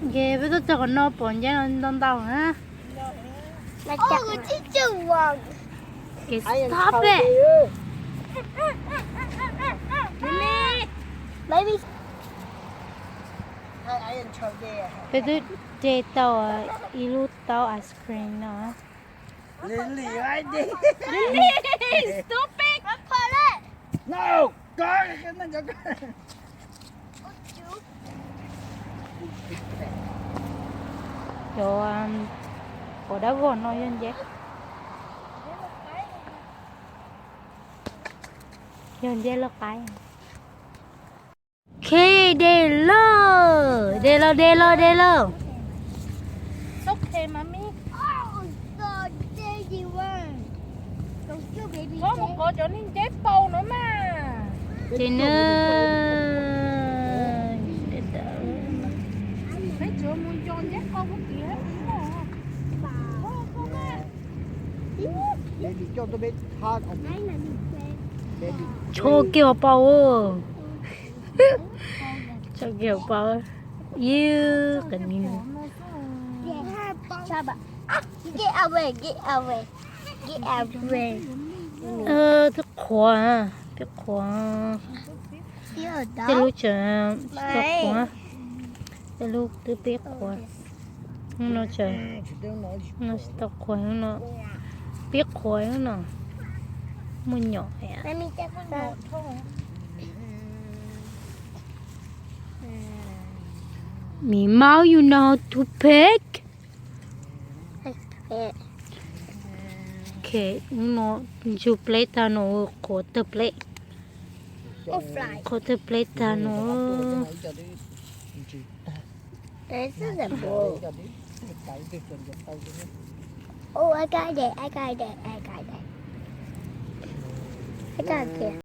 Ces peb tuaj txog qhov no pom nceb no ntau ntau na. Ces stop it. Peb twb de tau ib lub taub ice cream no. Cov, um, cov dab vog no yog nceb, yog nceb loj qaib. Ok, de lawm, de lawm, de lawm, de lawm. Ces na, tsho kiag pau. Tsho kiag pau. Ib qe ni. Twb qhuav, twb qhuav. Tej lub tseem tsis tau qhuav, tej lub twb pib qhuav. Hnub no tseem, no tsis tau qhuav, hnub no pib qhuav, hnub no muaj nyom. Mi mauj, you know how to pick? Ok, hnub no ntsug pleb tag no, qhuav tawg pleb. Qhuav tawg pleb tag no.